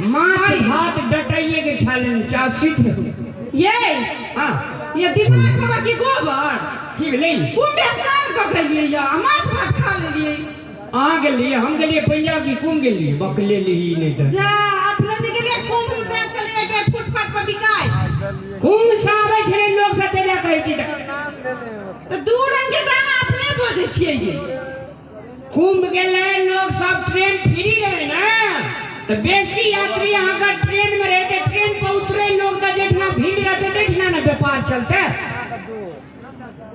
माछ भात डटाइए के खा लेने चाह सुति रहू। ये हाँ। ये दिमाग बाबा की गोबर की भेलै? कुंभ स्नान कऽ गेलियै या माछ भात खा लेलियै। अहाँ गेलियै, हम गेलियै पंजाब की कुंभ गेलियै बकले ली नहि तऽ जा अपने भी गेलियै कुंभ में चलिए के फुटपाथ पर बिकाय। कुंभ से आबै छलै लोक सब तेजा कहै छी तऽ। तऽ दू रंग के दाम अपने बजै छियै ये। कुंभ गेलै लोग सब, ट्रेन फ्री रहे ना तो बेसी यात्री अहाँके ट्रेन में रहते, ट्रेन पर उतरे लोग तऽ जेठना भीड़ रहते तेठना ने व्यापार चलते।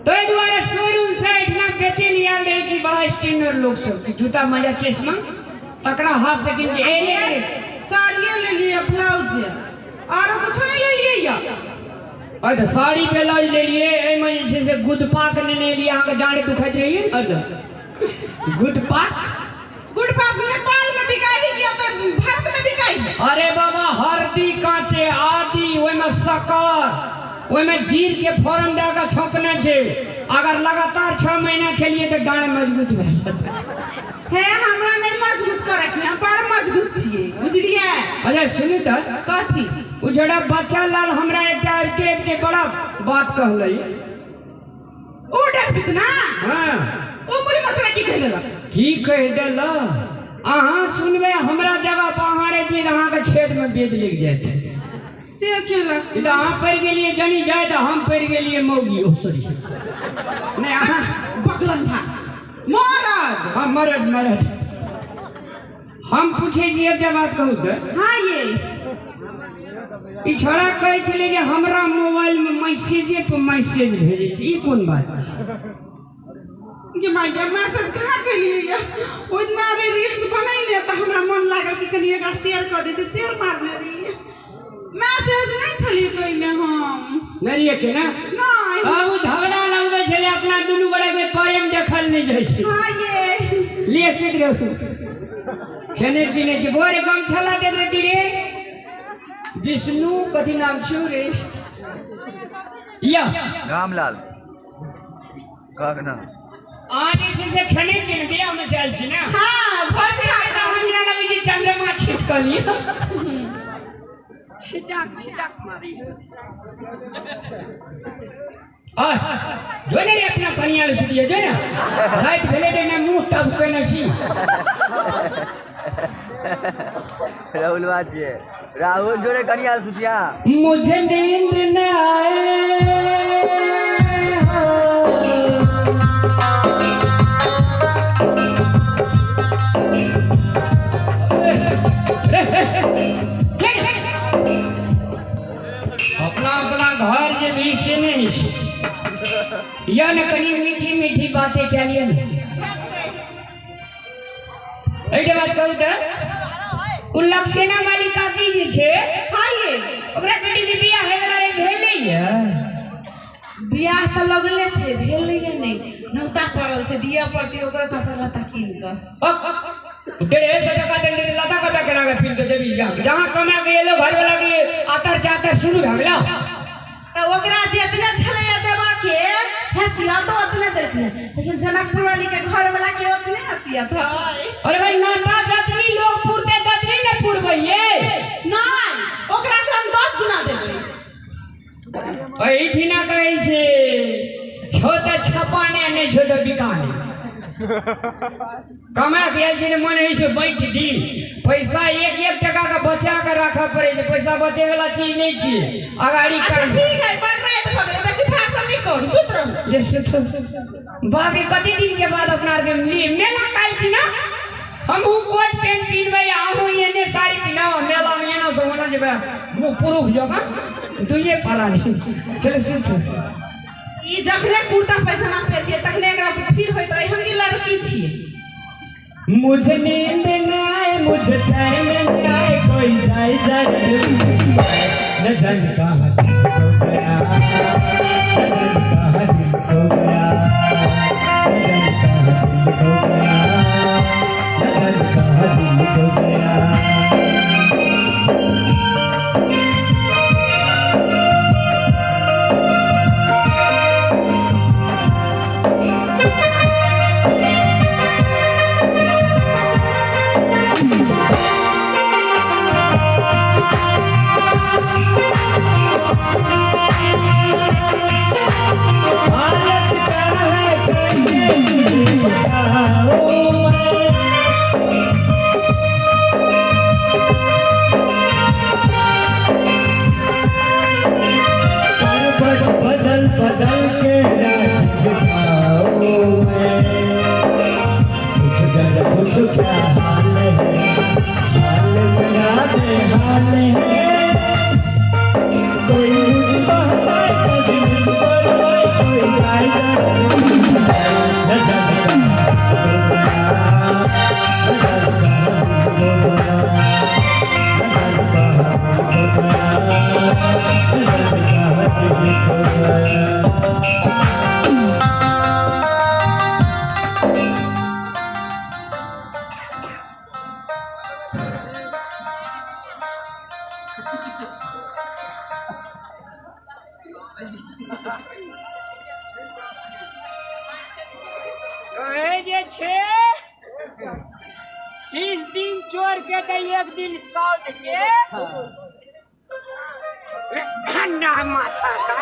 तो एहि दुआरे शोरूम से एहिठिना बेचे लिए आयल रहे कि बड़ा स्टैंडर्ड लोग सब कि जूता मजा चश्मा तकरा हाथ से किन के ए साड़िए लेलियै ब्लाउज आरो कुछो नहीं लेलियै या। अरे तऽ साड़ी ब्लाउज लेलियै, एहिमे जे छै से गुदपाक नेने एलियै, अहाँके डाँड़ दुखाइत रहियै। अरे गुदपाक गुड़पाक नेपाल में बिकाइ है कि ओतऽ भारत में बिकाइ है? अरे बाबा हरदी कांचे आदि ओहिमे शक्कर ओहिमे जीर के फोरन दए कऽ छौंकने छै, अगर लगातार 6 महीना खेलिए तऽ डाँड़ मजबूत भए जेतै। हे हमरा नहीं मजबूत करे के, हम बड़ मजबूत छियै बुझलियै। अच्छा सुनू तऽ कथी? ओ जरा बच्चा लाल हमरा एकटा आबिके एकटे बड़ा बात कहलै। ओ डरपित ना? हाँ। ओ मुरी मथुरा की कहि देलक? की कहि देलक? अहाँ सुनबै हमरा जगह पर अहाँ रहितियै तऽ अहाँके छेद में बेद लागि जायत। से केलक? ई तऽ अहाँ पड़ि गेलियै जनी जाय तऽ हम पड़ि गेलियै मौगी। ओ सॉरी नहीं अहाँ बकलंधा मरद। हाँ मरद मरद। हम पूछै छी एकटा बात कहू तऽ? हाँ ये ई छोड़ा कहै छलै जे हमरा मोबाइल में मैसेजे पर मैसेज भेजै छै, ई कोन बात छै? ये my के मैसेज कहाँ केलियै या? ओतना रे रील्स बनैले तऽ हमरा मन लागल कि कनि एकरा शेयर कऽ दै छै, शेयर मारने रहियै। मैसेज नहि छलियै कइने हम। नहि रहियै के ना? नहि। हाँ, ओ झगड़ा लगबै छलै अपना दुनू गोटे के प्रेम देखल नहि जाइ छै। हाँ ये लिए सुति रहू। खेने पीने छै बोरे गमछा ला देत रहती रे विष्णु कथी नाम छौ रे या रामलाल कागना। अहाँ जे छै से खेने छी ने, बियाह में से आयल छी ना? हाँ, भोज खा कऽ। हमरा लगै छै चंद्रमा छिटकल यऽ। छिटक छिटक मारी। आ जो ने रे अपना कनिया ले सुतिए जो ने राति भेलै रे ने मुँह टब केने छी। राहुल बात छै राहुल जो रे कनिया ले सुतिया। मुझे नींद न आए अपना अपना घर जे भी से नहीं छै या ने कनी मीठी मीठी बातें कए लिए ने। एहिके बात कहू तऽ ओ लक्षणा वाली काकी जे छै, हाँ ये ओकरा बेटी के बियाह होय वला रहे, भेलै ये? बियाह तऽ लगले छै, भेलै ये नहि, नौता पड़ल छै, दिया पड़तै ओकरा कपड़ा लत्ता कीन कऽ। 150 टका देने लत्ता कपड़ा केना के कीन के देबी? जहाँ कमा के एलो घर वाला के आतर चातर शुरू भए गेलो। तऽ ओकरा जितने छलैया देबा के हैसियत ओतने देलखिन, लेकिन जनकपुर वाली के घर वाला के ओतने हैसियत है। अरे भाई नाता जतनी लोग पुरते ततनी ने पुरबै ये। नहीं ओकरा से हम 10 गुना देबै। एहिठिना कहै छै छो तऽ छपाने नहि छो तऽ बिकाने। कमा के आयल छै ने मन होइ छै बैठ दी, पैसा एक एक टका के बचा के राखऽ पड़ै छै, पैसा बचे वाला चीज नहीं छियै। अगाड़ी अच्छा, कर। ठीक है, बड़ राति भऽ गेलै, बेसी भाषण नहि करू, सुति रहू। जे सुत। बाप रे कते दिन के बाद अपना आरके मिली मेला काल्हि की ना हमहूँ कोट पेंट पिन्हबै अहूँ एने साड़ी पिन्हब, मेला में एना से ओना जेबै मुँह पुरुख जकाँ दुइये परानी। चलू सुतू। ई जखने कुर्ता पैजामा पहिरलियै तखने एकरा फील होइत रहै हम ई लड़की छियै। मुझे नींद न आए मुझे चैन न आए कोई जाए जाए न जाने कहाँ दिल खो गया, न जाने कहाँ दिल खो गया, न जाने कहाँ दिल खो गया, न जाने कहाँ दिल खो गया। कहै जे छै 30 दिन चोर के तऽ एक दिन सौद के। खन्ना माथा का।